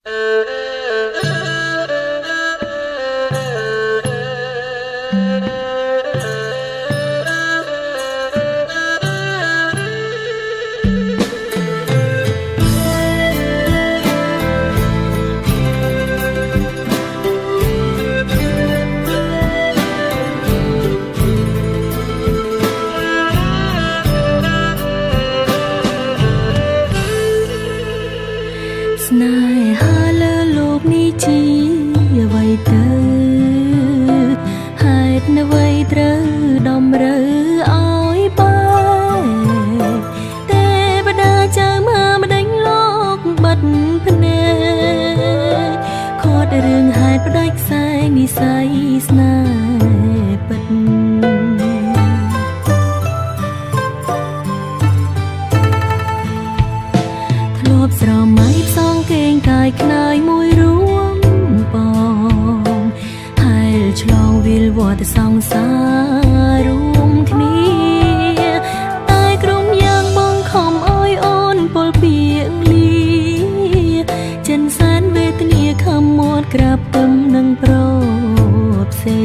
ស្នេហាលើលោកនេះជាអ្វីទៅហេតុអ្វីត្រូវដំរើឲ្យបែកទេវតាចៅមកម្ដេញលោកបិទភ្នែកខត់រឿងហេតុផ្ដាច់ខ្សែនិស័យស្នេហ៍ពិត ធ្លាប់ស្រមៃផ្សងគេងកាយខ្នើយមួយរួមបងហែលឆ្លងវិលវត្តសង្សាររួមគ្នាតែក្រុមយ៉ាងបងខំអោយអូនពលពីងលីចិនសែនវេទនាខំមាត់ក្រាបទឹមនឹងប្របសេ